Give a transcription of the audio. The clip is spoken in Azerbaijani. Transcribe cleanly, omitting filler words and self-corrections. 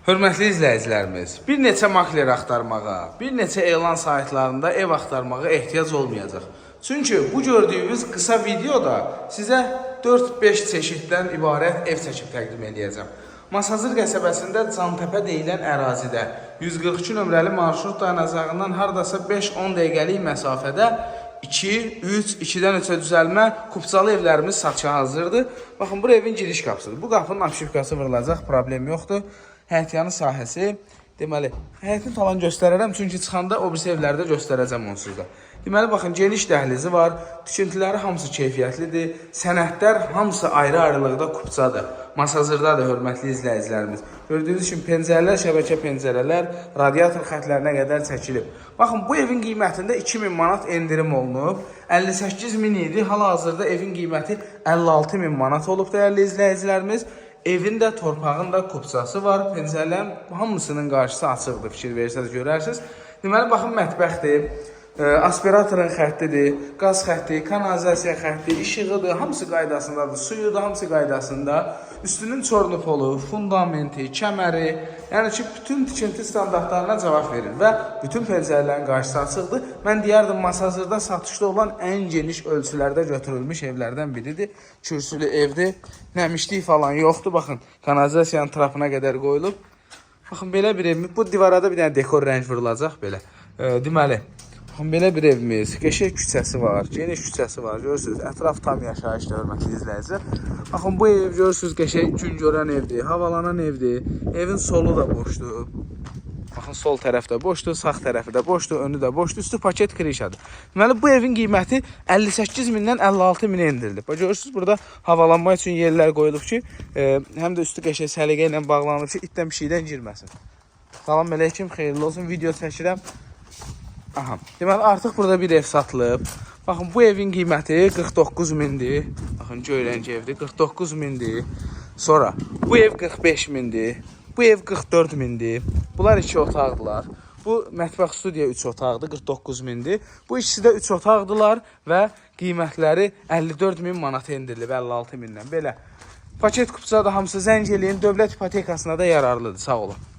Hörmətli izləyicilərimiz, bir neçə makler axtarmağa, bir neçə elan saytlarında ev axtarmağa ehtiyac olmayacaq. Çünki bu gördüyünüz qısa videoda sizə 4-5 çeşiddən ibarət ev çəkib təqdim edəcəm. Masazır qəsəbəsində Cantəpə deyilən ərazidə 142 nömrəli marşrut dayanacağından hardasa 5-10 dəqiqəlik məsafədə 2, 3, 2-dən 3-ə düzəlmə kupçalı evlərimiz satışa hazırdır. Baxın, bu evin giriş qapısıdır. Bu qapının apşivkası vurulacaq, problem yoxdur. Həyətyanı sahəsi, deməli, həyətin falan göstərərəm, çünki çıxanda o birisi evlərdə göstərəcəm onsuz da. Deməli, baxın, geniş dəhlizi var, tikintiləri hamısı keyfiyyətlidir, sənədlər hamısı ayrı-ayrılıqda kupçadır. Masazırdadır, hörmətli izləyicilərimiz. Gördüyünüz kimi pəncərələr, şəbəkə pəncərələr, radiator xətlərinə qədər çəkilib. Baxın, bu evin qiymətində 2000 manat endirim olunub. 58 min idi, hal-hazırda evin qiyməti 56 min manat olub, dəyərli izləyicilərimiz. Evin də torpağın da kupçası var. Pəncərələrin hamısının qarşısı açıqdır. Fikir versəniz görərsiniz. Deməli baxın, mətbəxdir. Aspiratorun xəttidir, qaz xətti, kanalizasiya xətti, işığıdır, hamısı qaydasındadır, suyudur, hamısı qaydasında. Üstünün çornupolu, fundamenti, kəməri, yəni ki, bütün tikinti standartlarına cavab verir və bütün pəncərələrin qarşısı açıqdır. Mən deyərdim, Masazırda satışda olan ən geniş ölçülərdə götürülmüş evlərdən biridir. Kürsülü evdir. Nəmişlik falan yoxdur. Baxın, kanalizasiyanın trapına qədər qoyulub. Baxın, belə bir evimiz. Bu divara da bir dənə dekor rəng vurulacaq belə. Deməli, baxın, belə bir evimiz. Qəşəng küçəsi var, geniş küçəsi var. Görürsüz, ətraf tam yaşayışdır, hörmətli izləyicilər. Baxın, bu ev görürsüz, qəşəng gün görən evdir, havalanan evdir. Evin solu da boşdur. Baxın, sol tərəf də boşdur, sağ tərəfi də boşdur, önü də boşdur, üstü paket krişadır. Deməli, bu evin qiyməti 58 mindən 56 minə endirilib. Bax, görürsüz, burada havalanma üçün yerlər qoyulub ki, həm də üstü qəşəng səliqə ilə bağlanıb ki, itdən pişikdən girməsin. Salam əleykum, xeyirli olsun. Video çəkirəm. Aha. Deməli, artıq burada bir ev satılıb. Baxın, bu evin qiyməti 49 mindir. Baxın, göy rəng evdir. 49 mindir. Sonra bu ev 45 mindir. Bu ev 44 mindir. Bunlar iki otaqdılar. Bu mətbəx studiya 3 otaqdır, 49 mindir. Bu ikisi də 3 otaqdılar və qiymətləri 54 min manata endirilib, 56 mindən. Belə. Paket kupçada hamısı, zəng eləyin, dövlət ipotekasına da yararlıdır. Sağ olun.